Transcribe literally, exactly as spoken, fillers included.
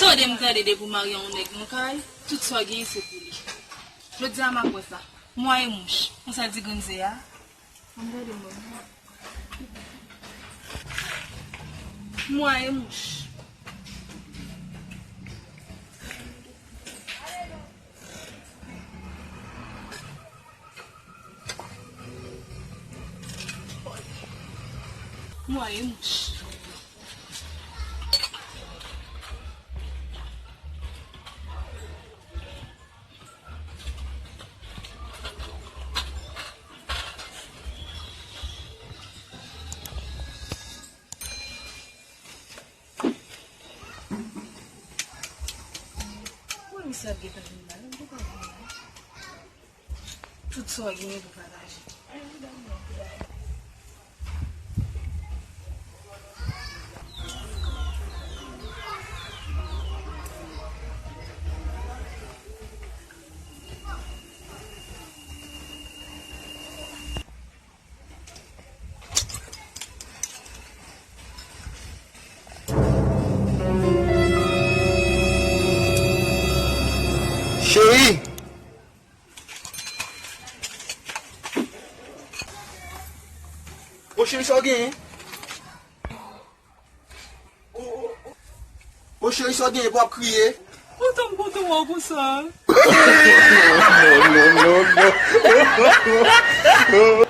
Tande m tande depi w marye yon nèg nan kay, tout sa w genyen se pou li. Jodi a m ap wè sa. Mwaye mouch. Konsa l di grenn ze a. Ann gade mwen. Mwaye mouch. Mwaye mouch. Mwen, misye ap gentan vin la, li gentan vin la. Tout sa w genyen pou pataje. Cheri! Bon, cheri, sa w genyen? Bon, cheri, sa w genyen pou w ap kriye? Kontan m kontan wè w konsa. Non, non, non, non.